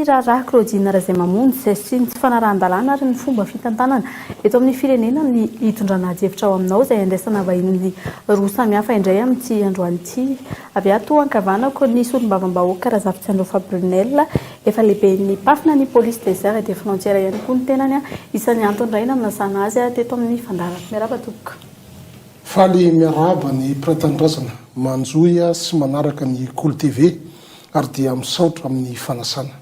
ny raharaha Claudine Razaimamonjy sy ny tsy fanarahan-dalàna ary ny fomba fitantanana eto amin'ny firenena ny hitondrana adihevitra ao aminao izay andraisana vahiny roa samihafa indray amin'ity androany ity. Avy ato ankavanako ny solombavambahoaka Razafitsiandraofa Brunelle, efa lehiben'ny PAF na ny Police des Aires et des Frontières ihany koa ny tenany, isan'ny antony iray naminasana azy teto amin'ny fandaharana. Miarahaba tompoko. Faly miarahaba ny mpiray tanindrazana manjohy sy manaraka ny Kolo TV ary dia misaotra amin'ny fanasana.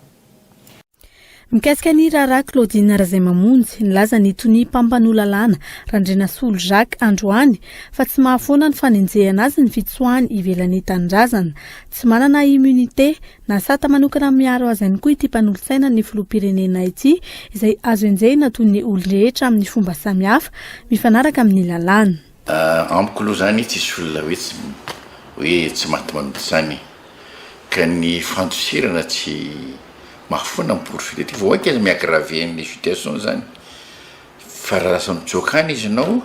Mikasika ny raharaha Claudine Razaimamonjy, nilaza ny tonia mpampanoa lalàna, Randrianasolo Jacques, androany, fa tsy mahafoana ny fanenjehana azy ny fitsoahany ivelan'ny tanindrazana. Tsy manana immunité na sata manokana miaro azy ihany koa ity mpanolotsaina ny filoham-pirenena ity, izay azo enjehina toy ny olon-drehetra amin'ny fomba samihafa, mifanaraka amin'ny lalàna. Amiko aloha izany tsisy olona hoe tsy hoe tsy maty manota izany. Ka ny fandosirana tsy mahafoana ny poursuite aty, vao mainka aza mi-aggraver an'ilay situation zany, fa raha lasa mitsoaka any izy ianao,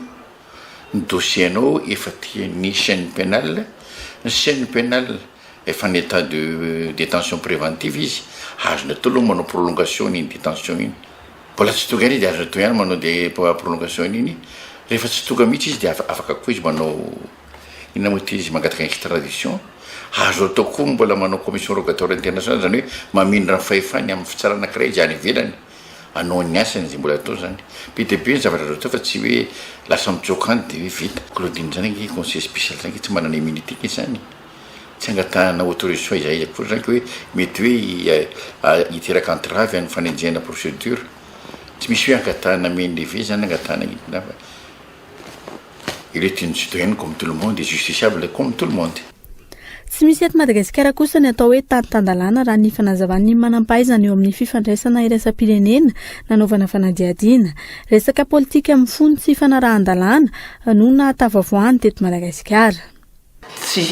ny dossier-nao efa aty amin'ny chaine pénale, ny chaine pénale efa en état de détention préventive izy, azony atao aloha manao prolongation an'iny détention iny, mbola tsy tonga any izy de azony atao ihany manao de prolongation an'iny, rehefa tsy tonga mihitsy izy de afaka koa izy manao. Inona moa ity izy mangataka extradition? Azo atao koa ny mbola manao commission rogatoire internationale, izany hoe mamindra ny fahefany amin'ny fitsarana anankiray izy any ivelany hanao ny asany izay mbola atao izany. Be dia be ny zavatra azo atao fa tsy hoe lasa mitsoaka any dia hoe vita. Claudine izany ange conseiller spécial izany ange tsy manana immunité ange izany e. Tsy angatahana autorisation aiza aiza akory izany ka hoe mety hoe hiteraka entrave amin'ny fanenjehana procédure. Tsy misy hoe angatahana main levée izany angatahana inona fa. Il est une citoyenne comme tout le monde et justiciable comme tout le monde. Tsy misy eto Madagasikara kosa ny atao hoe tany tan-dalàna raha ny fanazavan'ny manampahaizana eo amin'ny fifandraisana iraisam-pirenena nanaovana fanadihadiana. Resaka politika mifono tsy fanarahan-dalàna no nahatafavoahany teto Madagasikara. Tsy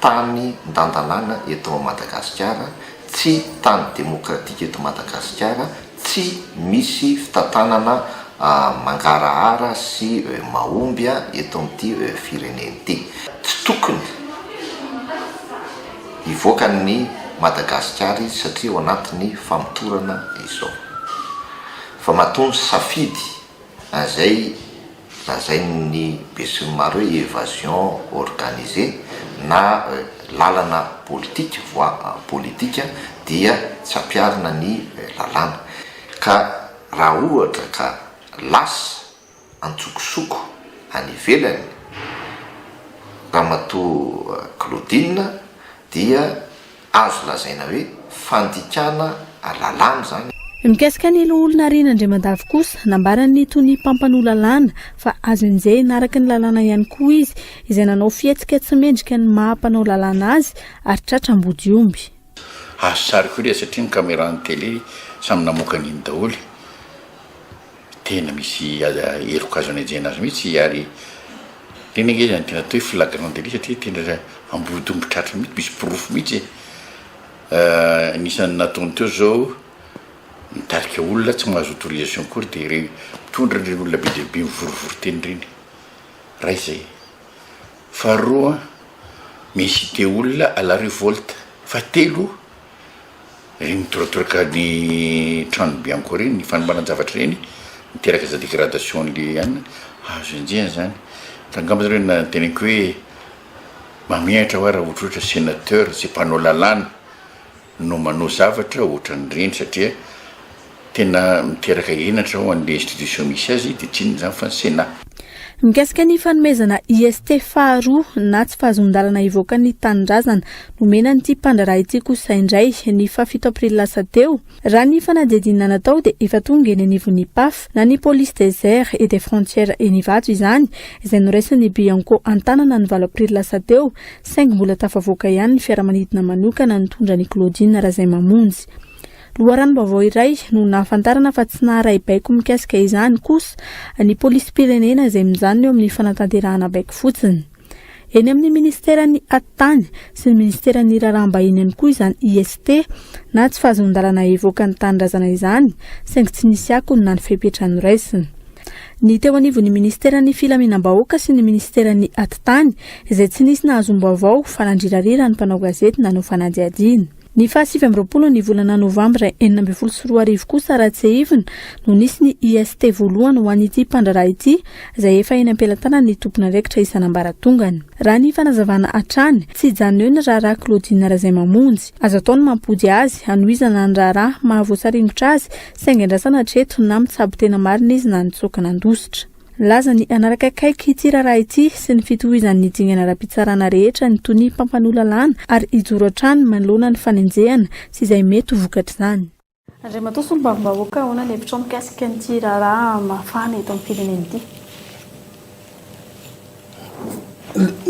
tany ndan-dalàna eto Madagasikara, tsy tany demokratika eto Madagasikara, tsy misy fitantanana mangarahara sy mahomby eto amin'ity firenena ity. Tsy tokony hivoaka an'i Madagasikara izy satria ao anatin'ny famotorana izao. Fa matoa nisafidy an'izay lazain'ny besinimaro hoe évasion organisée na lalana politika, voie politique, dia tsy ampiharina ny lalàna. Ka raha ohatra ka lasa antsokosoko any ivelany Ramatoa Claudine dia Azo lazaina hoe fandikana lalàna izany. Mikasika ny loholona Rina Andriamandavy kosa, nambaran'ny tonia mpampanoa lalàna fa azo enjehina araka ny lalàna ihany koa izy, izay nanao fihetsika tsy mendrika ny maha mpanao lalàna azy ary tratra ambodiomby. Azo sary koa ilay satria ny caméra ny télé samy namoaka an'iny daholo. Tena misy heloka azo anenjehina azy mihitsy ary ireny ange izany tena atao hoe flagrant délit satria tena ambodiomby tratra mihitsy, misy porofo mihitsy e. Anisan'ny nataony teo izao nitarika olona tsy mahazo autorisation akory dia ireny mitondra an'ireny olona be dia be mivorivory teny ireny. Iray izay. Faharoa, mi-inciter olona à la révolte. Fahatelo, Ireny mitoratoraka ny trano bianco ireny, ny fanombanan-javatra ireny, miteraka za dégradation an'le anona, azo enjehina zany, fa angamba zany hoe na teneniko hoe mahamenatra hoa raha ohatra ohatra sénateur sy mpanao lalàna no manao zavatra ohatran'ireny satria tena miteraka henatra ho an'le institution misy azy de tsy inona izany fa ny sénat. Mikasika ny fanomezana IST faharoa na tsy fahazoan-dalana hivoaka ny tanindrazana nomena an'ity mpandraharaha ity kosa indray ny fahafito aprily lasa teo, raha ny fanadihadiana natao dia efa tonga eny anivon'ny PAF na ny Police des Aires et des Frontières eny Ivato izany izay noraisin'ny Bianco an-tanana ny valo aprily lasa teo saingy mbola tafavoaka ihany ny fiaramanidina manokana nitondra an'i Claudine Razaimamonjy. Loharanom-baovao iray no nahafantarana fa tsy naharay baiko mikasika izany kosa ny polisim-pirenena izay mijanona eo amin'ny fanatanterahana baiko fotsiny. Eny amin'ny minisiteran'ny Atitany sy ny minisiteran'ny Raharaham-bahiny ihany koa izany IST na tsy fahazoan-dalana hivoaka ny tanindrazana izany saingy tsy nisy akony na ny fepetra noraisina. Ny teo anivon'ny minisiteran'ny Filaminam-bahoaka sy ny minisiteran'ny Atitany izay tsy nisy nahazoam-baovao fa nandrirarira ny mpanao gazety nanao fanadihadiana. Ny faha 29 ny volana novambra 2016 kosa raha tsiahivina no nisy ny IST voalohany ho an'ity mpandraharaha ity izay efa eny am-pelatanan'ny tompon'andraikitra isan'ambaratongany. Raha ny fanazavana hatrany, tsy hijanona eo ny raharaha Claudine Razaimamonjy. Azo atao ny mampody azy, hanohizana ny raharaha mahavoasaringotra azy, saingy andrasana hatreto na mitsabo tena marina izy na nitsoaka nandositra. Nilaza ny hanaraka akaiky ity raharaha ity sy ny fitohizan'ny dingana ara-pitsarana rehetra ny tonia mpampanoa lalàna ary hijoro hatrany manoloana ny fanenjehana sy izay mety ho vokatr'izany. Andriamatoa Solombavambahoaka, ahoana ny hevitrao mikasika an'ity raharaha mafana eto amin'ny firenena ity?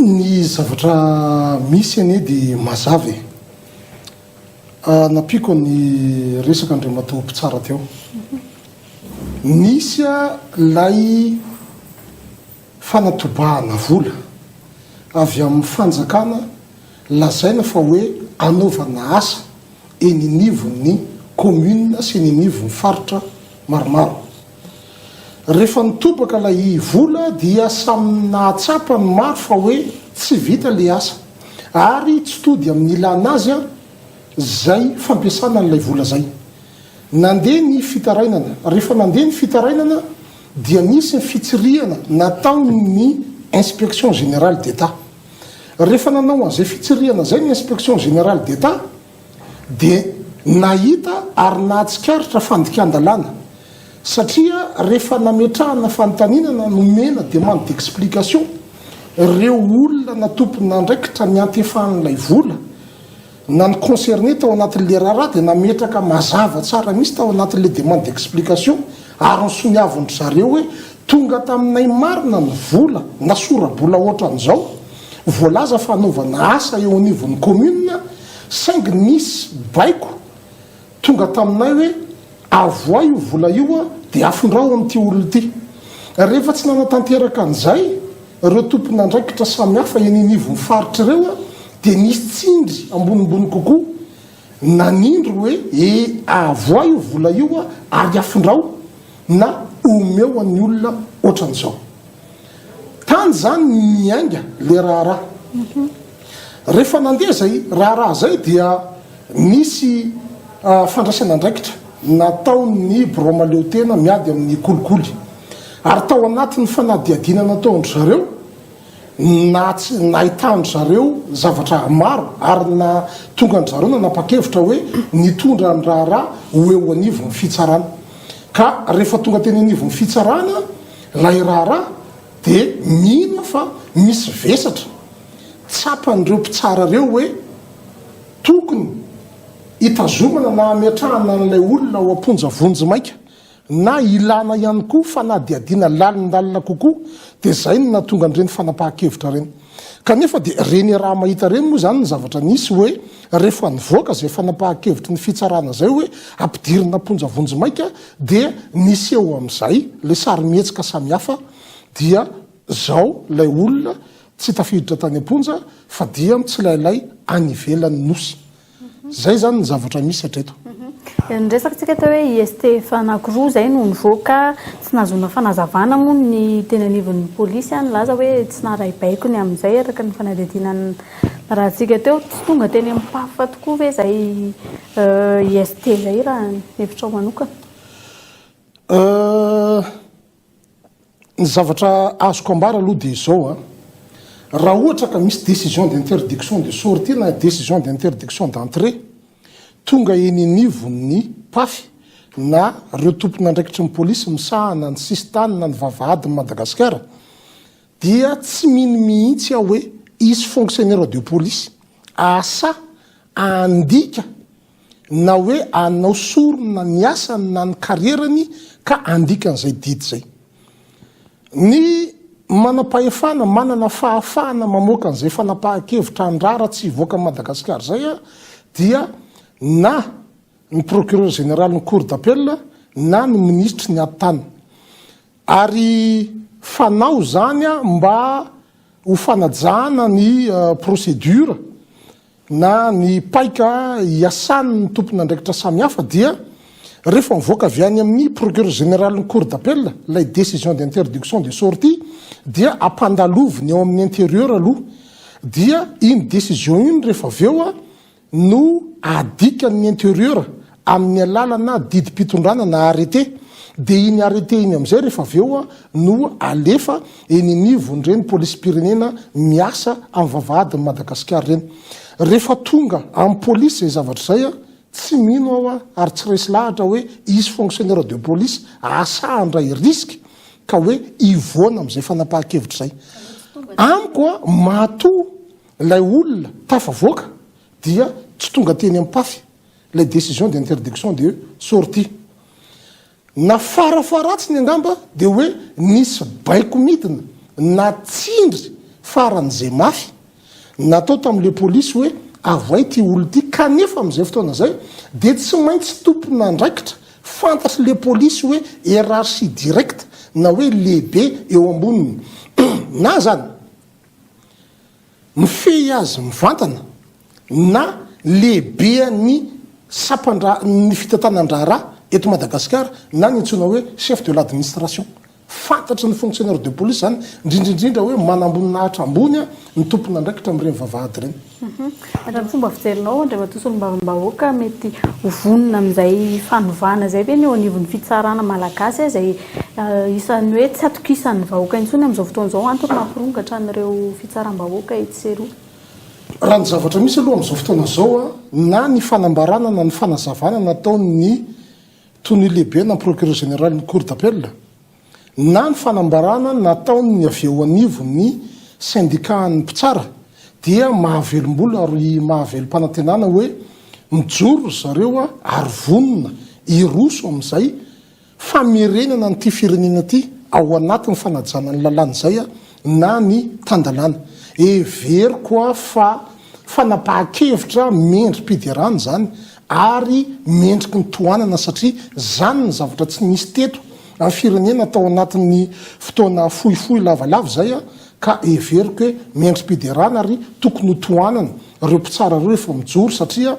Ny zavatra misy anie dia mazava e. Nampiako ny resaka Andriamatoa Mpitsara teo. Nisy ilay fanatobahana vola avy amin'ny fanjakana lazaina fa hoe anaovana asa eny anivon'ny commune sy eny anivon'ny faritra maromaro. Rehefa nitobaka ilay vola dia samy nahatsapa ny maro fa hoe tsy vita ilay asa ary tsy tody amin'ny ilana azy izay fampiasana an'ilay vola izay. Nandeha ny fitarainana. Rehefa nandeha ny fitarainana dia nisy ny fitsirihana nataon'ny Inspection Générale d'Etat. Rehefa nanao an'izay fitsirihana izay ny Inspection Générale d'Etat dia nahita ary nahatsikaritra fandikan-dalàna satria rehefa nametrahana fanontaniana na nomena demande d'explication ireo olona na tompon'andraikitra niantefan'ilay vola na ny concerné tao anatin'ilay raharaha dia nametraka mazava tsara mihitsy tao anatin'ilay demande d'explication ary nosoniavin-dry zareo hoe tonga taminay marina ny vola na sora-bola ohatran'izao voalaza fa hanaovana asa eo anivon'ny commune saingy nisy baiko tonga taminay hoe avoahy io vola io dia afindrao amin'ity olona ity. Rehefa tsy nanatanteraka an'izay ireo tompon'andraikitra samihafa eny anivon'ny faritra ireo dia nisy tsindry ambonimbony kokoa nanindry hoe e avoahy io vola io ary afindrao na omeo an'ny olona ohatran'izao. Tany izany niainga le raharaha. Rehefa nandeha izay raharaha izay dia nisy fandraisana andraikitra nataon'ny birao mahaleotena miady amin'ny kolikoly. Ary tao anatin'ny fanadihadiana nataon-dry zareo, na tsy nahitan-dry zareo zavatra maro ary nahatonga an-dry zareo nanapa-kevitra hoe nitondra ny raharaha ho eo anivon'ny fitsarana. Ka rehefa tonga teny anivon'ny fitsarana ilay raharaha dia mino aho fa misy vesatra tsapan'ireo mpitsara ireo hoe tokony hitazomana na hametrahana an'ilay olona ao am-ponja vonjimaika na ilana ihany koa fanadihadiana lalindalina kokoa dia izay no nahatonga an'ireny fanapahan-kevitra ireny. Kanefa dia ireny iaraha-mahita ireny moa izany ny zavatra nisy hoe rehefa nivoaka izay fanapahan-kevitry ny fitsarana izay hoe ampidirina am-ponja vonjimaika dia niseho amin'izay ilay sarimihetsika samihafa dia izao ilay olona tsy tafiditra tany am-ponja fa dia mitsilailay any ivelan'ny nosy. Zay zany ny zavatra misy hatreto. Niresaka tsika teo hoe IST efa anankiroa izay no nivoaka, tsy nahazoana fanazavana moa ny teny anivon'ny polisy nilaza hoe tsy naharay baiko ny amin'izay araka ny fanadihadiana narahantsika teo. Tsy tonga teny amin'ny PAF tokoa ve izay IST izay raha ny hevitrao manokana? Ny zavatra azoko ambara aloha dia izao an, raha ohatra ka misy décision d'interdiction de sortie na décision d'interdiction d'entrée tonga eny anivon'ny PAFy na ireo tompon'andraikitry ny polisy misahana ny sisintany na ny vavahadin'i Madagasikara dia tsy mino mihitsy aho hoe hisy fonctionnaire de police hahasahy handika na hoe hanao sorona ny asany na ny karierany ka handika an'izay didy izay. Ny manam-pahefana manana fahafahana mamoaka an'izay fanapahan-kevitra handrara tsy hivoaka an'i Madagasikara izay dia na ny procureur général ny cour d'appel na ny minisitry ny ati-tany. Ary fanao izany mba ho fanajana ny procédure na ny paika iasan'ny tompon'andraikitra samihafa dia rehefa mivoaka avy any amin'ny procureur général-n'ny cour d'appel ilay décision d'interdiction de sortie dia ampandaloviny ao amin'ny intérieur aloha dia iny décision iny rehefa avy eo. no adikan'ny intérieur amin'ny alalana didim-pitondrana na arrêté, dia iny arrêté iny amin'izay rehefa avy eo no alefa eny anivon'ireny polisim-pirenena miasa amin'ny vavahadin'i Madagasikara ireny. Rehefa tonga amin'ny polisy izay zavatra izay, tsy mino aho ary tsy resy lahatra hoe hisy fonctionnaire de police hahasahy handray risque ka hoe hivoana amin'izay fanapahan-kevitra izay. Amiko matoa ilay olona tafavoaka dia tsy tonga teny am-pafy ilay décision d'interdiction de sortie. Na farafaharatsiny angamba dia hoe nisy baiko midina na tsindry faran'izay mafy natao tamin'ilay polisy hoe avoay ity olona ity kanefa amin'izay fotoana izay dia tsy maintsy tompon'andraikitra fantatr'ilay polisy hoe hiérarchie directe na hoe lehibe eo amboniny na izany mifehy azy mivantana na lehibean'ny sampan-dra ny fitantanan-draharaha eto Madagasikara na ny antsoina hoe chef de l'administration. Fantatry ny fonctionnaire de police izany, indrindra indrindra hoe manamboninahitra ambony ny tompon'andraikitra amin'ireny vavahady ireny. Raha ny fomba fijerinao, Andriamatoa Solombavambahoaka, mety ho vonona amin'izay fanovana izay ve ny eo anivon'ny fitsarana malagasy izay isan'ny hoe tsy atokisan'ny vahoaka intsony amin'izao fotoana izao, antony mampirongatra an'ireo fitsaram-bahoaka etsy sy eroa? Raha ny zavatra misy aloha amin'izao fotoana izao, na ny fanambarana na ny fanazavana nataon'ny Tonia lehibe na Procureur Général ny Cour d'appel, na ny fanambarana nataon'ny avy eo anivon'ny syndicat-n'ny mpitsara dia mahavelom-bolo ary mahavelom-panantenana hoe mijoro ry zareo ary vonona hiroso amin'izay famerenana an'ity firenena ity ao anatin'ny fanajana ny lalàna izay na ny tan-dalàna. Heveriko fa fanapahan-kevitra mendri-piderana izany ary mendriky ny tohanana satria izany ny zavatra tsy nisy teto amin'ny firenena tao anatin'ny fotoana fohifohy lavalava izay ka heveriko hoe mendri-piderana ary tokony ho tohanana ireo mpitsara ireo efa mijoro satria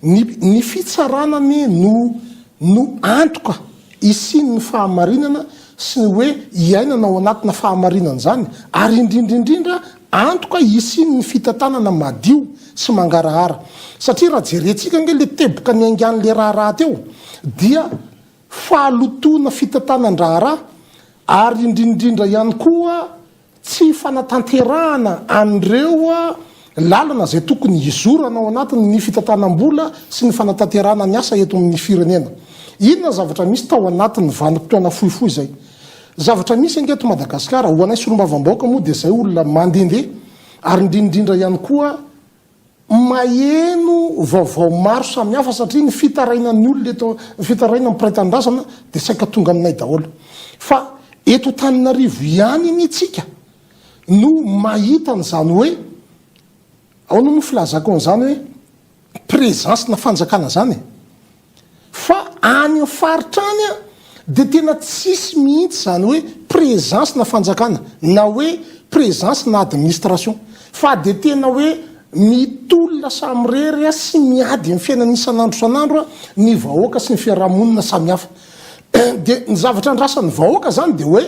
ny ny fitsarana anie no no antoka hisian'ny fahamarinana sy ny hoe hiainana ao anatina fahamarinana izany ary indrindra indrindra antoka hisian'ny fitantanana madio sy mangarahara satria raha jerentsika ange le teboka niaingan'le raharaha teo dia fahalotoana fitantanan-draharaha ary indrindrindra ihany koa Tsy fanatanterahana an'ireo lalana izay tokony hizorana ao anatin'ny fitantanam-bola sy ny fanatanterahana ny asa eto amin'ny firenena. Inona ny zavatra misy tao anatin'ny vanim-potoana fohifohy izay? Zavatra misy ange eto Madagasikara, ho anay solombavambahoaka moa dia izay olona mandehandeha ary indrindrindra ihany koa Maheno vaovao maro samihafa satria ny fitarainan'ny olona eto, ny fitarainan'ny mpiray tanindrazana dia saika tonga aminay daholo. Fa eto Antananarivo ihany anie tsika no mahita an'izany hoe, ahoana moa filazako an'izany hoe présence-na fanjakana izany e. Fa any amin'ny faritra any dia tena tsisy mihitsy izany hoe présence na fanjakana na hoe présence na administration fa dia tena hoe mitolona samirery sy miady amin'ny fiainana isan'andro isan'andro ny vahoaka sy ny fiarahamonina samihafa. Dia ny zavatra andrasan'ny vahoaka izany dia hoe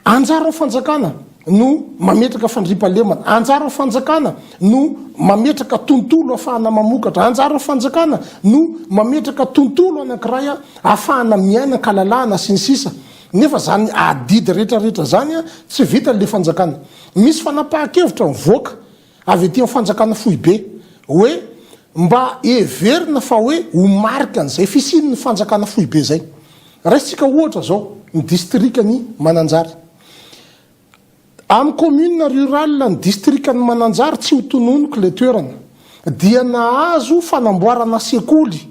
Anjaran'ny fanjakana no mametraka fandriampahalemana, anjaran'ny fanjakana no mametraka tontolo ahafahana mamokatra, anjaran'ny fanjakana no mametraka tontolo anankiray ahafahana miaina an-kalalahana sy ny sisa Nefa zany adidy rehetra rehetra zany tsy vitan'le fanjakana. Misy fanapahan-kevitra mivoaka avy aty amin'ny fanjakana foibe hoe mba heverina fa hoe ho marika an'izay fisian'ny fanjakana foibe izay. Raisintsika ohatra izao ny distrikan'i Mananjary. Amin'ny commune rurale ny distrikan'i Mananjary, tsy ho tononiko ilay toerana, dia nahazo fanamboarana sekoly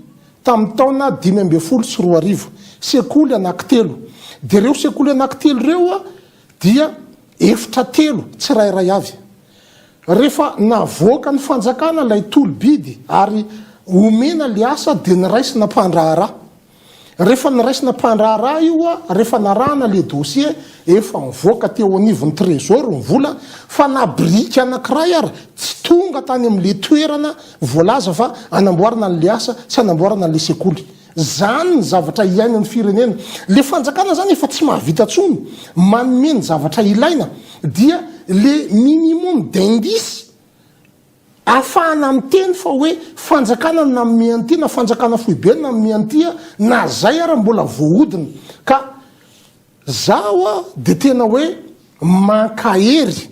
tamin'ny taona 2015, sekoly anankitelo. Dia ireo sekoly anankitelo ireo dia efitra telo tsirairay avy. Rehefa navoakan'ny fanjakana ilay tolo-bidy ary omena ilay asa dia niraisina mpandraharaha. Rehefa niraisina mpandraharaha io, rehefa narahana ilay dossier, efa nivoaka teo anivon'ny trésor ny vola fa na biriky anankiray ary tsy tonga tany amin'ilay toerana voalaza fa hanamboarana an'ilay asa sy hanamboarana an'ilay sekoly. Zany ny zavatra iainan'ny firenena. Le fanjakana zany efa tsy mahavita tsony manome ny zavatra ilaina dia le minimum d'indice. Ahafahana miteny fa hoe fanjakana no nanome an'ity na fanjakana foibe no nanome an'ity na zay ara mbola voahodina. Ka zaho dia tena hoe mankahery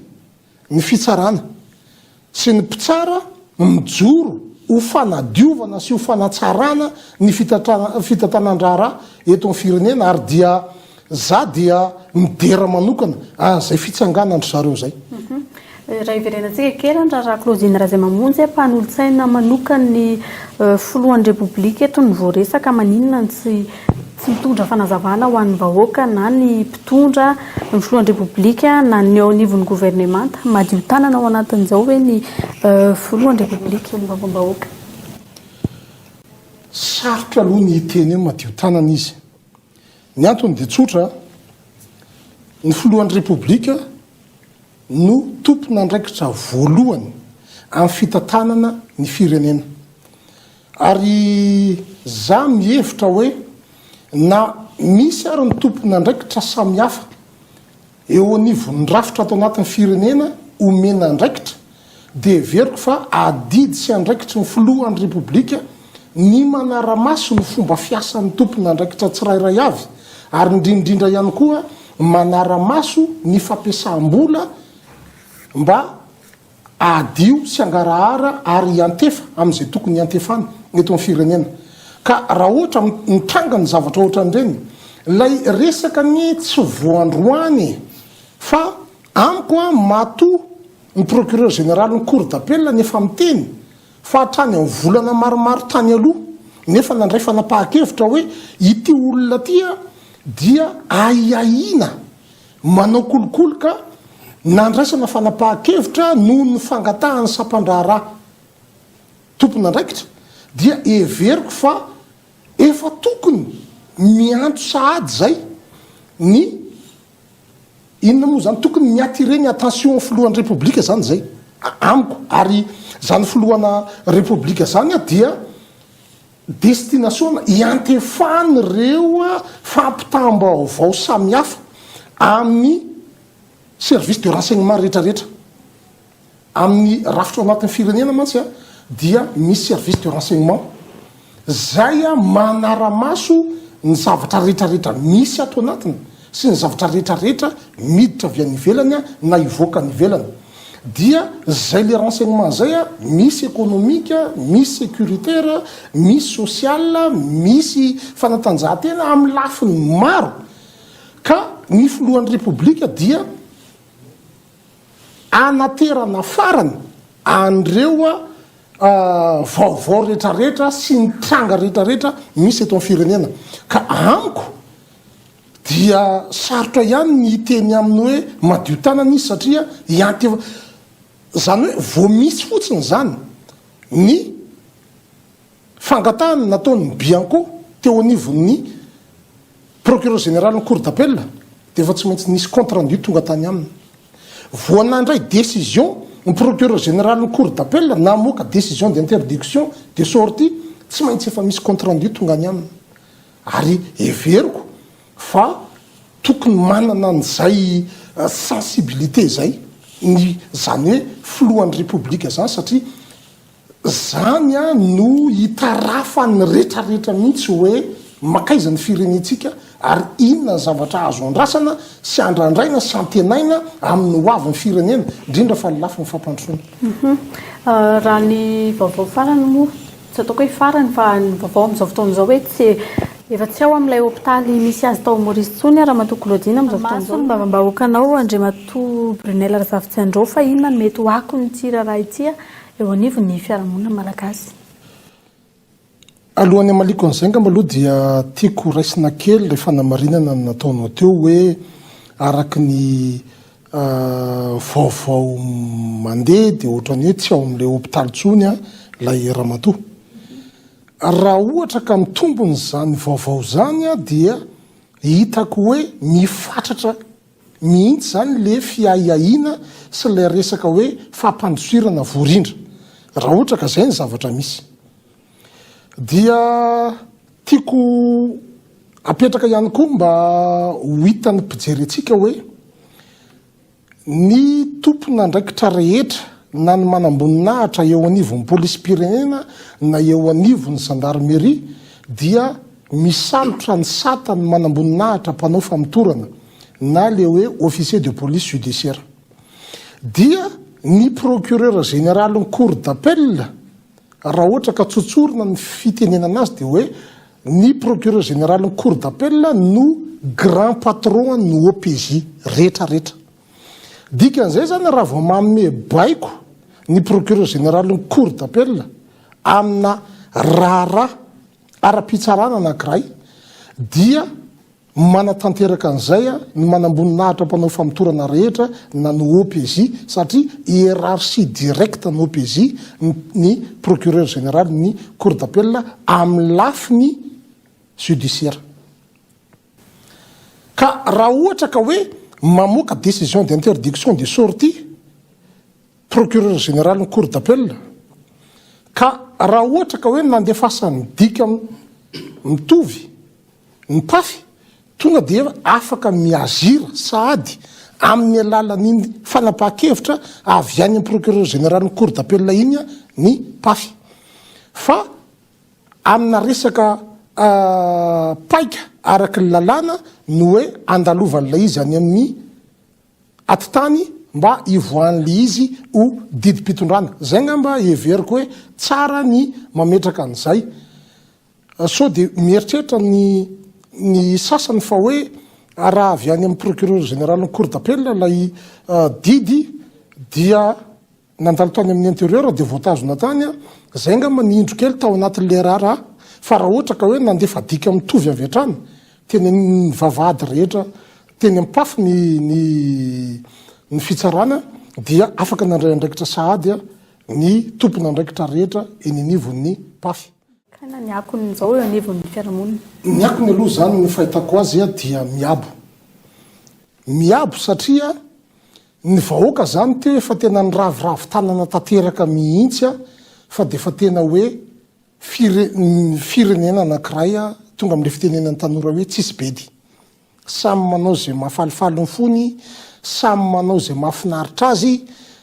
ny fitsarana sy ny mpitsara mijoro ho fanadiovana sy ho fanatsarana ny fitantanan-draharaha eto amin'ny firenena ary dia za dia midera manokana an'izay fitsanganan-dry zareo izay. Raha hiverenantsika kely ny raharaha Claudine Razaimamonjy, mpanolotsaina manokan'ny filohan'ny Repoblika eto no voaresaka, maninona no tsy tsy mitondra fanazavana ho an'ny vahoaka na ny mpitondra, ny filohan'ny Repoblika na ny eo anivon'ny governemanta? Madio tanana ao anatin'izao ve ny filohan'ny Repoblika, solombavambahoaka? Sarotra aloha ny hiteny hoe madio tanana izy. Ny antony dia tsotra, ny filohan'ny Repoblika no tompon'andraikitra voalohany amin'ny fitantanana ny firenena. Ary za mihevitra hoe na misy ary ny tompon'andraikitra samihafa eo anivon'ny rafitra ato anatin'ny firenena omena andraikitra dia heveriko fa adidy sy andraikitry ny filohan'ny Repoblika ny manara-maso ny fomba fiasan'ny tompon'andraikitra tsirairay avy ary indrindrindra ihany koa manara-maso ny fampiasam-bola mba hadio sy hangarahara ary hiantefa amin'izay tokony hiantefany eto amin'ny firenena. Ka raha ohatra mitranga ny zavatra ohatran'ireny, ilay resaka anie tsy voandroany e! Fa amiko an, matoa ny procureur général ny cour d'appel ny efa miteny fa hatrany amin'ny volana maromaro tany aloha nefa nandray fanapahan-kevitra hoe ity olona ity dia ahiahiana manao kolikoly ka nandraisana fanapahan-kevitra noho ny fangatahan'ny sampandraharaha tompon'andraikitra dia heveriko fa efa tokony miantso sahady izay ny Inona moa izany? Tokony mi-attirer ny attention filohan'ny Repoblika izany izay amiko. Ary izany filohana Repoblika izany dia destination iantefan'ireo fampitam-baovao samihafa amin'ny service de renseignement rehetra rehetra. Amin'ny rafitra ao anatin'ny firenena mantsy dia misy service de renseignement zay manara-maso ny zavatra rehetra rehetra misy ato anatiny sy ny zavatra rehetra rehetra miditra avy any ivelany na hivoaka any ivelany. Dia zay le renseignement zay misy économique, misy sécuritaire, misy social, misy fanatanjahantena amin'ny lafiny maro ka ny filohan'ny Repoblika dia Anaterana farany an'ireo vaovao rehetrarehetra sy ny tranga rehetrarehetra misy eto amin'ny firenena. Ka amiko dia sarotra ihany ny hiteny aminy hoe madio tanana izy satria hiantefa, izany hoe vao misy fotsiny izany ny Fangatahana nataon'ny Bianco teo anivon'ny Procureur Général-n'ny Cour d'appel dia efa tsy maintsy nisy compte rendu tonga tany aminy. Vao nandray décision ny Procureur Général-n'ny Cour d'appel namoaka décision d'interdiction de sortie, tsy maintsy efa misy compte rendu tonga any aminy. Ary heveriko fa tokony manana an'izay sensibilité izay ny izany hoe filohan'ny Repoblika izany satria Zany no hitarafan'ny retraretra mihitsy hoe makaiza ny firenentsika ary inona ny zavatra azo andrasana sy andrandraina sy antenaina amin'ny ho avin'ny firenena, indrindra fa ny lafiny fampandrosoana. Raha ny vaovao farany moa, tsy ataoko hoe farany fa ny vaovao amin'izao fotoana izao hoe tsy efa tsy ao amin'ilay hopitaly misy azy tao Maurice intsony Ramatoa Claudine amin'izao fotoana izao. Solombavambahoakanao Andriamatoa Brunelle Razafitsiandrao fa inona no mety ho akon'ity raharaha ity eo anivon'ny fiarahamonina malagasy. Alohan'ny hamaliako an'izay angamba aloha dia tiako raisina kely ilay fanamarinana nataonao teo hoe araka ny vaovao mandeha dia ohatran'ny hoe tsy ao amin'ilay hopitaly intsony ilay ramatoa. Raha ohatra ka mitombina izany vaovao izany dia hitako hoe mifatratra mihitsy izany le fiahiahiana sy ilay resaka hoe fampandosirana voarindra, raha ohatra ka izay ny zavatra misy. Dia tiako apetraka ihany koa mba ho hitan'ny mpijery antsika hoe ny tompon'andraikitra rehetra. na ny manamboninahitra eo anivon'ny polisim-pirenena na eo anivon'ny zandarmeria dia misalotra ny sata ny manamboninahitra mpanao famotorana na le hoe officier de police judiciaire. Dia ny procureur général-n'ny cour d'appel raha ohatra ka tsotsorina ny fitenenana azy dia hoe ny procureur général-n'ny cour d'appel no grand patron ny OPJ rehetra rehetra. Dikan'izay izany raha vao manome baiko ny procureur général-n'ny cour d'appel amina raharaha ara-pitsarana anankiray dia manatanteraka an'izay ny manamboninahitra mpanao famotorana rehetra na ny OPJ satria hiérarchie directe ny OPJ ny procureur général ny cour d'appel amin'ny lafiny judiciaire. Ka raha ohatra ka hoe mamoaka décision d'interdiction de sortie procureur général ny cour d'appel ka raha ohatra ka hoe nandefasany dika mitovy ny pafy tonga dia afaka mi-agir sahady amin'ny alalan'iny fanapahan-kevitra avy any amin'ny procureur général ny cour d'appel iny ny pafy fa amina resaka paika araka ny lalàna no hoe andalovan'ilay izy any amin'ny atitany mba hivoahan'ilay izy ho didim-pitondrana. Izay angamba heveriko hoe tsara ny mametraka an'izay. Sao dia mieritreritra ny ny sasany fa hoe raha avy any amin'ny procureur général-n'ny cour d'appel ilay didy dia Nandalo tany amin'ny interieur dia voatazona tany aho, zay angamba ny indro kely tao anatin'ilay raharaha, fa raha ohatra ka hoe nandefa dika mitovy avy hatrany teny amin'ny vavahady rehetra teny am-pafy ny ny ny fitsarana dia afaka nandray andraikitra sahady ny tompon'andraikitra rehetra eny anivon'ny pafy. Ka na ny akony izao eo anivon'ny fiarahamonina? Ny akony aloha izany ny fahitako azy dia miabo. Miabo satria Ny vahoaka zany teo efa tena niraviravy tanana tanteraka mihitsy a, fa dia efa tena hoe fire, firenena anankiray a, tonga amin'ilay fitenenan'ny tanora hoe tsisy bedy. Samy manao izay mahafalifaly ny fony, samy manao izay mahafinaritra azy,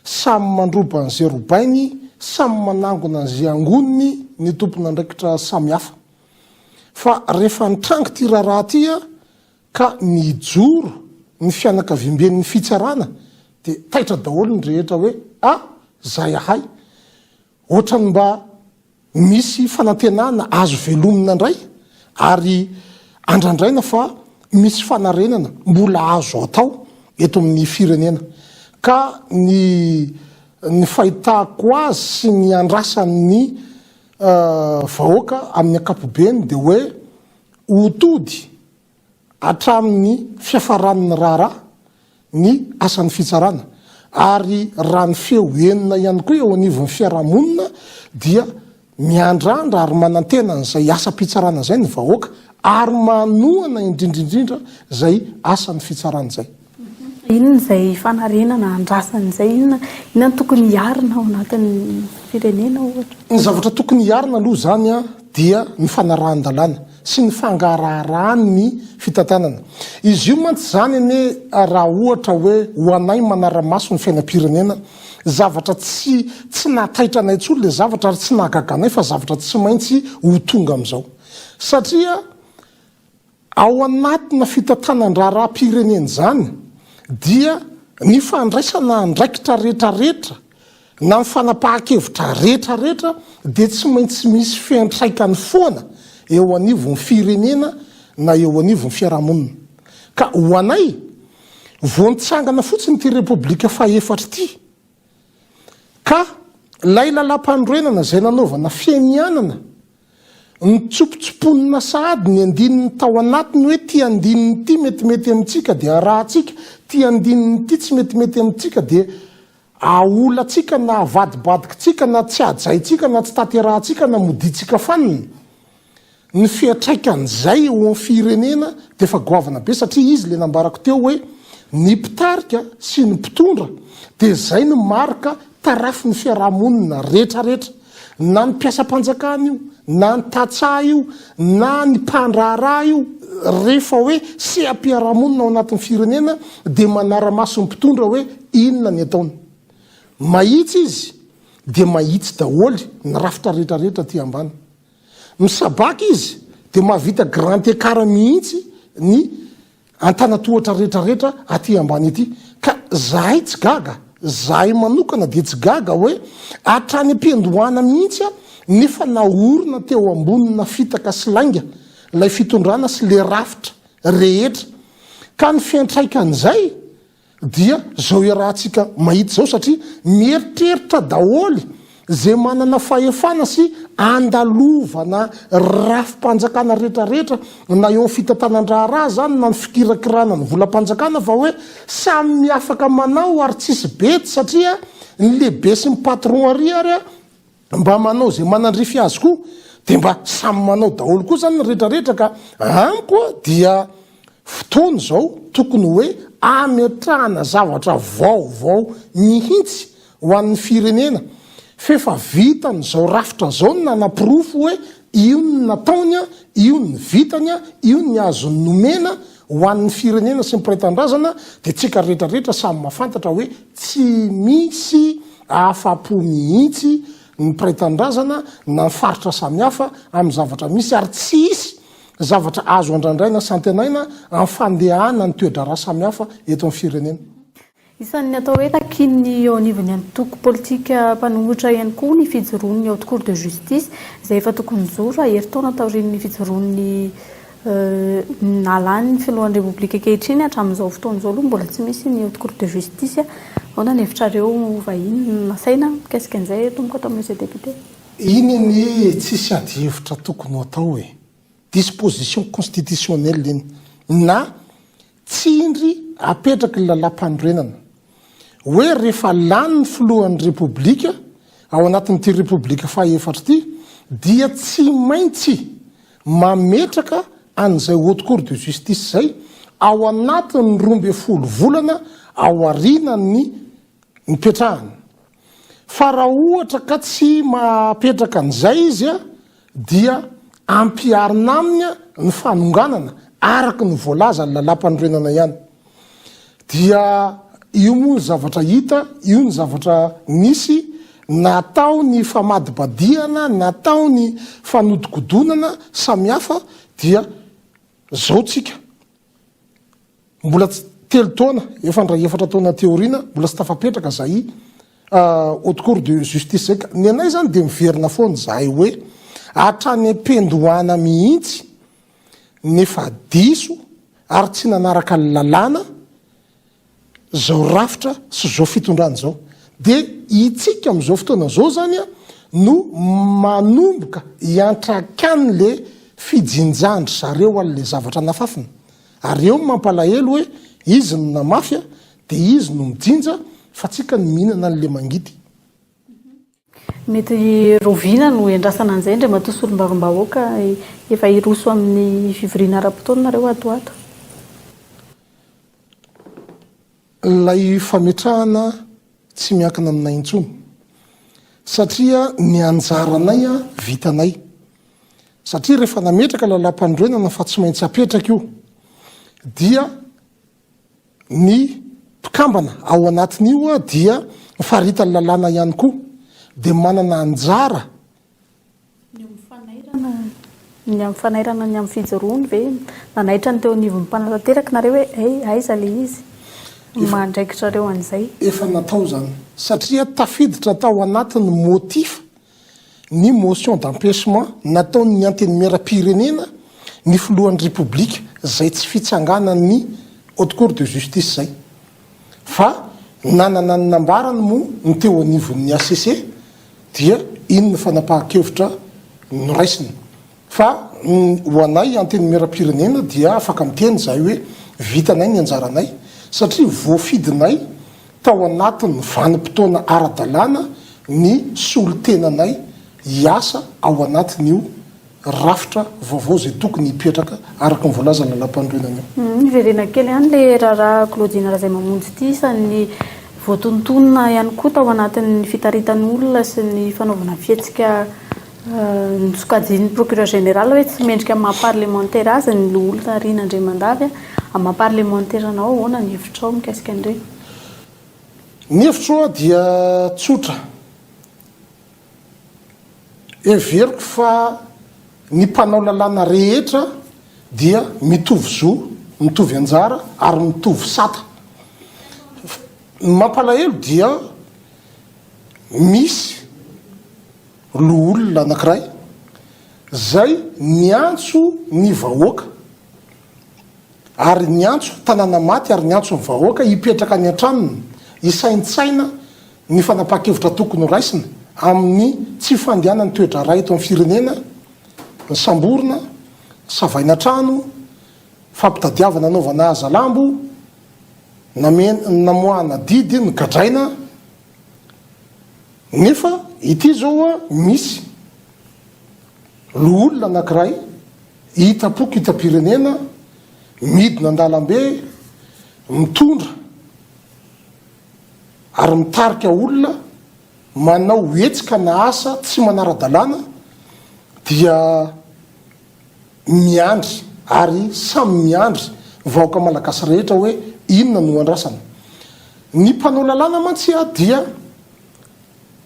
samy mandroba an'izay robainy, samy manangona an'izay angoniny ny tompon'andraikitra samihafa. Fa rehefa nitranga ity raharaha ity a, Ka nijoro ny fianakaviamben'ny fitsarana dia taitra daholo ny rehetra hoe a! zay ahay! Ohatran'ny mba misy fanantenana azo velomina indray ary andrandraina fa misy fanarenana mbola azo atao eto amin'ny firenena. Ka ny ny fahitako azy sy ny andrasan'ny vahoaka amin'ny ankapobeny dia hoe Ho tody hatramin'ny fiafaran'ny raharaha ny asan'ny fitsarana ary raha ny feo henona ihany koa eo anivon'ny fiarahamonina dia miandrandra ary manantena an'izay asam-pitsarana izay ny vahoaka ary manohana indrindra indrindra izay asan'ny fitsarana izay. Inona izay fanarenana andrasana izay? Inona inona no tokony hiarina ao anatin'ny firenena ohatra? Ny zavatra tokony hiarina aloha izany dia ny fanarahan-dalàna sy ny fangaraharahan'ny fitantanana. Izy io mantsy izany anie raha ohatra hoe ho anay manara-maso ny fiainam-pirenena, zavatra tsy tsy nahataitra anay intsony ilay zavatra ary tsy nahagaga anay fa zavatra tsy maintsy ho tonga amin'izao. Satria Ao anatina fitantanan-draharaham-pirenena izany dia ny fandraisana andraikitra rehetrarehetra na ny fanapahan-kevitra rehetrarehetra dia tsy maintsy misy fiantraikany foana eo anivon'ny firenena na eo anivon'ny fiarahamonina. Ka ho anay, vao nitsangana fotsiny ity Repoblika fahefatra ity ka ilay lalàmpanorenana izay nanaovana fianianana Nitsopotsoponina sahady ny andininy tao anatiny hoe ity andininy ity metimety amintsika dia arahantsika, ity andininy ity tsy metimety amintsika dia aolantsika na avadibadikitsika na tsy hajaintsika na tsy tanterahantsika na modiantsika fanina. Ny fiantraikan'izay eo amin'ny firenena dia efa goavana be satria izy ilay nambarako teo hoe ny mpitarika sy ny mpitondra dia izay no marika tarafin'ny fiarahamonina rehetrarehetra. Na ny mpiasam-panjakana io, na ny tantsaha io, na ny mpandraharaha io, rehefa hoe seha-piarahamonina ao anatin'ny firenena dia manara-maso ny mpitondra hoe inona ny ataony. Mahitsy izy dia mahitsy daholo ny rafitra rehetra rehetra aty ambany. Misabaka izy dia mahavita grand écart mihitsy ny antanatohatra rehetra rehetra aty ambany aty. Ka zahay tsy gaga, zahay manokana dia tsy gaga hoe hatrany am-piandohana mihitsy nefa naorina teo ambonina fitaka sy lainga ilay fitondrana sy le rafitra rehetra. Ka ny fiantraikan'izay dia zao iarahantsika mahita izao satria mieritreritra daholo izay manana fahefana sy andalovana rafi-panjakana rehetrarehetra na eo amin'ny fitantanan-draharaha izany na ny fikirakirana ny volam-panjakana fa hoe samy afaka manao ary tsisy bedy satria ny lehibe sy ny patron ary ary mba manao izay manandrify azy koa dia mba samy manao daholo koa zany ny retraretra ka amiko dia fotoana izao tokony hoe ametrahana zavatra vaovao mihitsy ho an'ny firenena f'efa vitan'izao rafitra zao ny nanaporofo hoe io ny nataony a, io ny vitany a, io ny azony nomena ho an'ny firenena sy ny mpiray tanindrazana dia tsika retraretra samy mahafantatra hoe tsy misy Afa-po mihitsy ny mpiray tanindrazana na ny faritra samihafa amin'ny zavatra misy ary tsy hisy zavatra azo andrandraina sy antenaina amin'ny fandehanan'ny toe-draharaha samihafa eto amin'ny firenena. Isan'ny atao hoe takian'ny eo anivon'ny antoko politika mpanohitra ihany koa ny fijoroan'ny Haute Cour de Justice izay efa tokony nijoro herintaona taorian'ny fijoroan'ny Nalany ny filohan'ny Repoblika ankehitriny, hatramin'izao fotoana izao aloha mbola tsy misy ny haute cour de justice. Ahoana ny hevitrareo vahiny nasaina mikasika an'izay tompoko ato amin'ny Monsieur Député? Iny anie tsisy ady hevitra tokony ho atao e! Disposition constitutionnelle iny na tsindry apetraky ny lalàmpanorenana hoe rehefa lany ny filohan'ny Repoblika ao anatin'ity Repoblika fahaefatra ity dia tsy maintsy mametraka an'izay Haute Cour de Justice izay ao anatin'ny 12 volana aorianan'ny nipetrahany. Fa raha ohatra ka tsy mahapetraka an'izay izy dia ampiharina aminy ny fanonganana araka ny voalazan'ny lalàmpanorenana ihany. Dia io moa ny zavatra hita, io ny zavatra nisy, natao ny famadibadihana, natao ny fanodikodonana samihafa dia zao tsika. Mbola tsy telo taona, efa ndray efatra taona aty aoriana, mbola tsy tafapetraka zay haute cour de justice zay ka. Ny anay zany dia miverina foana zahay hoe hatrany am-piandohana mihitsy nefa diso ary tsy nanaraka ny lalàna zao rafitra sy zao fitondrana zao. Dia itsika amin'izao fotoana zao zany no manomboka hiantrakan le fijinjan-dry zareo an'le zavatra nafafina. Ary eo ny mampalahelo hoe izy no namafy dia izy no mijinja fa tsika no mihinana an'le mangidy. Mety rahoviana no iandrasana an'izay Andriamatoa Solombavambahoaka? Efa hiroso amin'ny fivoriana ara-potoana nareo ato ho ato? Ilay fametrahana tsy miankina aminay intsony satria ny anjaranay vitanay satria rehefa nametraka lalàmpanorenana fa tsy maintsy apetraka io dia Ny mpikambana ao anatin'io dia faritan'ny lalàna ihany koa, dia manana anjara. Ny amin'ny fanairana, ny amin'ny fanairana ny amin'ny fijoroany ve nanaitra ny teo anivon'ny mpanatanteraka nareo hoe hey, aiza ilay izy? Ny maha andraikitrareo an'izay. Efa natao izany satria tafiditra tao anatin'ny motif ny motion d'empêchement nataon'ny Antenimierampirenena ny filohan'ny Repoblika izay tsy fitsanganan'ny Haute Cour de Justice izay fa nanana ny nambarany moa ny teo anivon'ny HCC dia iny no fanapahan-kevitra noraisina fa ho anay Antenimierampirenena dia afaka miteny izahay hoe vitanay ny anjaranay satria voafidinay tao anatin'ny vanim-potoana ara-dalàna ny solontenanay hiasa ao anatin'io rafitra vaovao izay tokony hipetraka araka ny voalazan'ny lalàmpanorenana io. Miverena kely ihany ilay raharaha Claudine Razaimamonjy ity, isan'ny voatonontonona ihany koa tao anatin'ny fitaritan'olona sy ny fanaovana fihetsika Nosokajian'ny procureur général hoe tsy mendrika amin'ny maha parlemantera azy ny loholona Rina Andriamandavy. Amin'ny maha parlemantera anao, ahoana ny hevitrao mikasika an'ireny? Ny hevitro dia tsotra. Heveriko fa ny mpanao lalàna rehetra dia mitovy zo, mitovy anjara ary mitovy sata. Ny mampalahelo dia misy loholona anankiray izay niantso ny vahoaka ary niantso tanàna maty ary niantso ny vahoaka hipetraka any an-tranony hisaintsaina ny fanapahan-kevitra tokony ho raisina amin'ny tsy fandehanan'ny toe-draharaha eto amin'ny firenena, ny samborina, savaina trano, fampitadiavana anaovana hazalambo, namoahana didy, nogadraina. Nefa ity izao misy loholona anankiray hitam-poko hitam-pirenena midina an-dalambe mitondra ary mitarika olona manao hetsika na asa tsy manara-dalàna dia miandry ary samy miandry ny vahoaka malagasy rehetra hoe inona no andrasana. Ny mpanao lalàna mantsy dia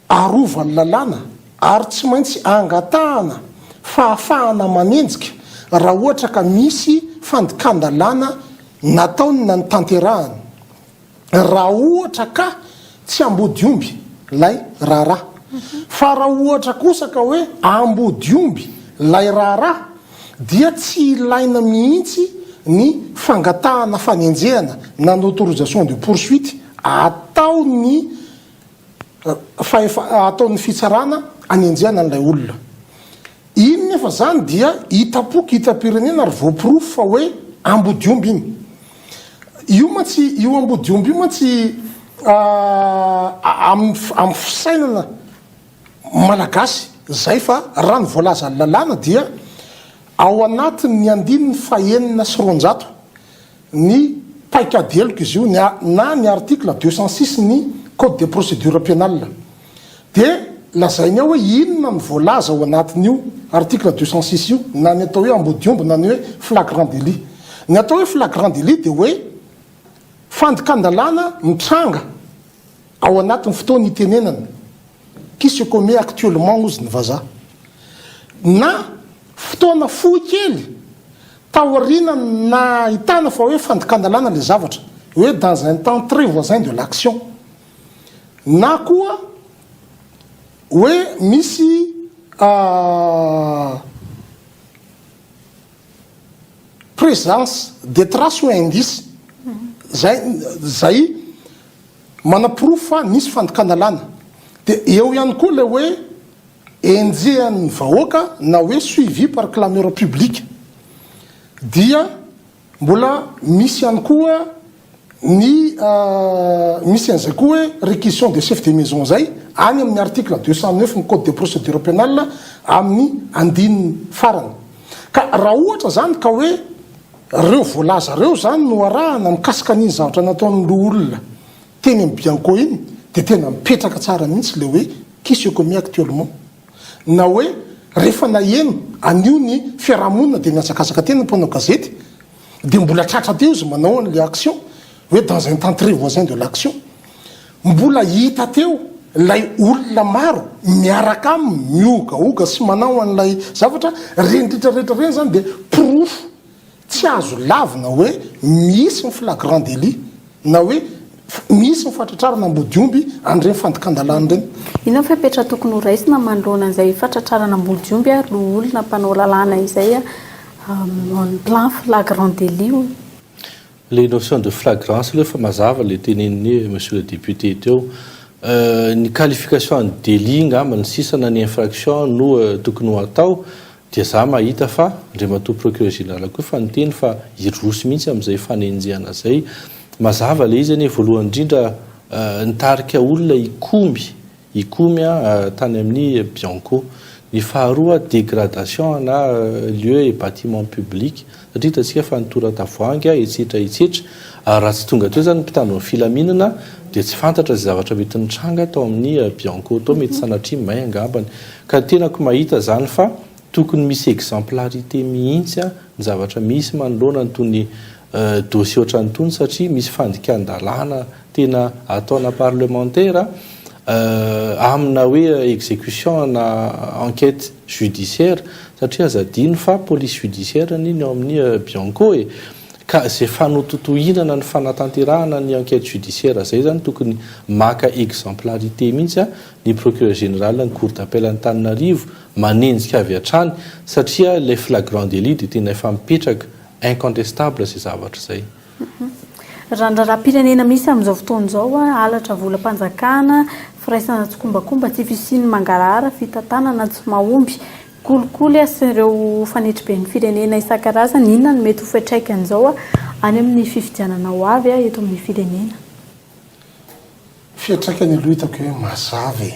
arovan'ny lalàna ary tsy maintsy angatahana fahafahana manenjika raha ohatra ka misy fandikan-dalàna nataony na notanterahany. raha ohatra ka tsy ambodiomby lay raharaha. Fa raha ohatra kosa ka hoe ambodiomby lay raharaha dia tsy ilaina mihitsy ny fangatahana fanenjehana na ny autorisation de poursuite ataon'ny fahefa ataon'ny fitsarana anenjehana an'ilay olona. Iny nefa zany dia hitam-poko hitam-pirenena ary voaporofo fa hoe ambodiomby iny. Io mantsy io ambodiomby io mantsy amin'ny amin'ny fisainana malagasy zay fa raha ny voalazan'ny lalàna dia ao anatin'ny andininy fahenina sy 200 ny paikady heloka izy io ny na ny article 206 ny code de procédure pénale dia lazainy ao hoe inona no voalaza ao anatin'io article 206 io na ny atao hoe ambodiomby na ny hoe flagrant délit. Ny atao hoe flagrant délit dia hoe fandikan-dalàna mitranga ao anatin'ny fotoana itenenana, qui se commet actuellement hozy ny vazaha, na fotoana fohy kely taoriana nahitana fa hoe fandikan-dalàna ilay zavatra, hoe dans un temps très voisin de l'action, na koa hoe misy présence de traces ou indices zay zay manaporofo fa nisy fandikan-dalàna. Dia eo ihany koa ilay hoe enjehan'ny vahoaka na hoe suivi par clameur publique. Dia mbola misy ihany koa ny misy an'izay koa hoe réquisition de chef de maison izay any amin'ny article 209 ny code de procédure pénale amin'ny andininy farany. Ka raha ohatra izany ka hoe ireo voalaza ireo izany no arahana mikasika an'iny zavatra nataon'ny loholona teny amin'ny Bianco iny dia tena mipetraka tsara mihitsy ilay hoe qui se commet actuellement na hoe rehefa naheno an'io ny fiarahamonina dia nihazakazaka teny ny mpanao gazety dia mbola tratra teo izy manao an'ilay action hoe dans un temps très voisin de l'action mbola hita teo ilay olona maro miaraka aminy mihogahoga sy manao an'ilay zavatra reny rehetra rehetra reny zany dia porofo tsy azo lavina hoe misy ny flagrant délit na hoe misy ny fatratrarana ambodiomby an'ireny fandikan-dalàna ireny. Inona ny fepetra tokony ho raisina manoloana an'izay fatratrarana ambodiomby ary loholona mpanao lalàna izay en plein flagrant délit hono? Le notion de flagrance aloha efa mazava le tenenin'i monsieur le député teo. Ny qualification an'ny délit ngamba ny sisa na ny infraction no tokony ho atao dia za mahita fa Andriamatoa procureur général koa efa niteny fa hiroso mihitsy amin'izay fanenjehana zay. Mazava le izy anie voalohany indrindra nitarika olona hikomy hikomy tany amin'ny Bianco. Ny faharoa dégradation ana lieu et bâtiment public satria hitantsika fa ny tora-tavoahangy etsetra etsetra ary raha tsy tonga teo izany ny mpitandro ny filaminana dia tsy fantatra izay zavatra mety nitranga tao amin'ny Bianco tao mety sanatria may angambany. Ka ny tenako mahita izany fa. Tokony misy exemplarité mihitsy ny zavatra misy manoloana an'itony dossier ohatran'itony satria misy fandikan-dalàna tena ataona parlemantera amina hoe exécution na enquête judiciaire satria aza adino fa police judiciaire anie ny ao amin'ny Bianco e! Ka izay fanototohinana ny fanatanterahana ny enquête judiciaire izay izany tokony maka exemplarité mihitsy ny procureur général ny cour d'appel Antananarivo manenjika avy hatrany satria ilay flagrant délit dia tena efa mipetraka incontestable izay zavatra izay. Raha ny raharaham-pirenena misy amin'izao fotoana izao, halatra volam-panjakana, firaisana tsikombakomba, tsy fisian'ny mangarahara, fitantanana tsy mahomby, kolikoly sy ireo fanetriben'ny firenena isan-karazany, inona no mety ho fiantraikan'izao any amin'ny fifidianana ho avy eto amin'ny firenena? Fiantraikany aloha hitako hoe mazava e!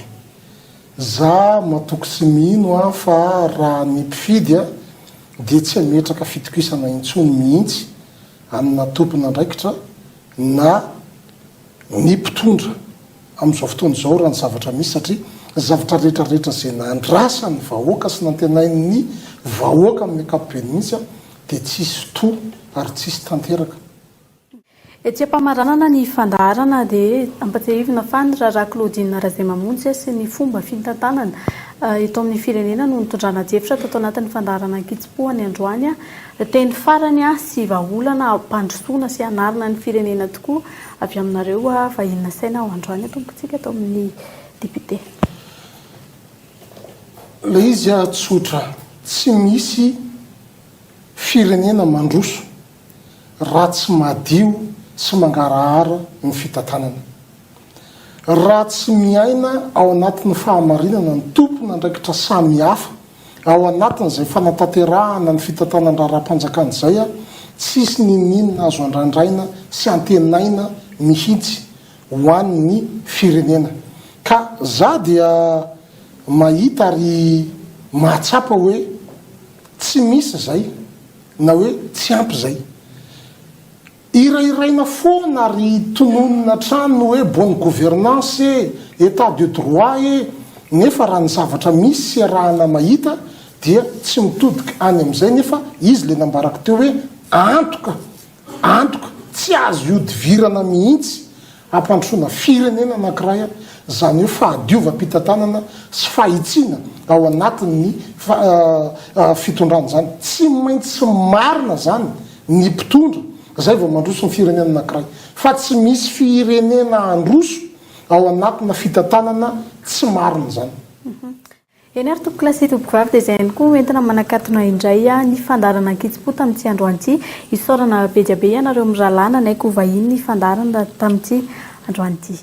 Za matoky sy mino aho fa raha ny mpifidy dia tsy hametraka fitokisana intsony mihitsy amina tompon'andraikitra na ny mpitondra amin'izao fotoana izao raha ny zavatra misy satria ny zavatra rehetra rehetra izay nandrasan'ny vahoaka sy nantenain'ny vahoaka amin'ny ankapobeny mihitsy dia tsisy to ary tsisy tanteraka. Etsy am-pamaranana ny fandaharana dia ampatsiahivina fa ny raharaha Claudine Razaimamonjy sy ny fomba fitantanana eto amin'ny firenena no nitondrana adihevitra tato anatin'ny fandaharana Ankitsipo any androany. Teny farany sy vahaolana hampandrosoana sy hanarina ny firenena tokoa avy aminareo vahiny nasaina ho androany atombokintsika ato amin'ny député. Ilay izy tsotra, tsy misy firenena mandroso raha tsy madio sy mangarahara ny fitantanana. Raha tsy miaina ao anatin'ny fahamarinana ny tompon'andraikitra samihafa ao anatin'izay fanatanterahana ny fitantanan-draharaham-panjakana izay, tsisy n'inon'inona azo andrandraina sy antenaina mihitsy ho an'ny firenena. Ka za dia mahita ary mahatsapa hoe tsy misy izay. Na hoe tsy ampy izay. Hirahiraina foana ary tononina hatrany ny hoe bonne gouvernance e, état de droit e, nefa raha ny zavatra misy sy iarahana mahita dia tsy mitodika any amin'izay nefa izy ilay nambarako teo hoe antoka, antoka tsy azo ihodivirana mihitsy Hampandrosoana firenena anankiray, izany hoe fahadiovam-pitantanana sy fahitsiana ao anatin'ny fitondrana izany. Tsy maintsy marina izany ny mpitondra izay vao mandroso ny firenena anankiray. Fa tsy misy firenena handroso ao anatina fitantanana tsy marina izany. Eny ary tompokolahy sy tompokovavy dia izay ihany koa no entina manakatona indray ny fandaharana ankitsipo tamin'ity androany ity. Isaorana be dia be ianareo mirahalahy nanaiky ho vahiny ny fandaharana tamin'ity androany ity.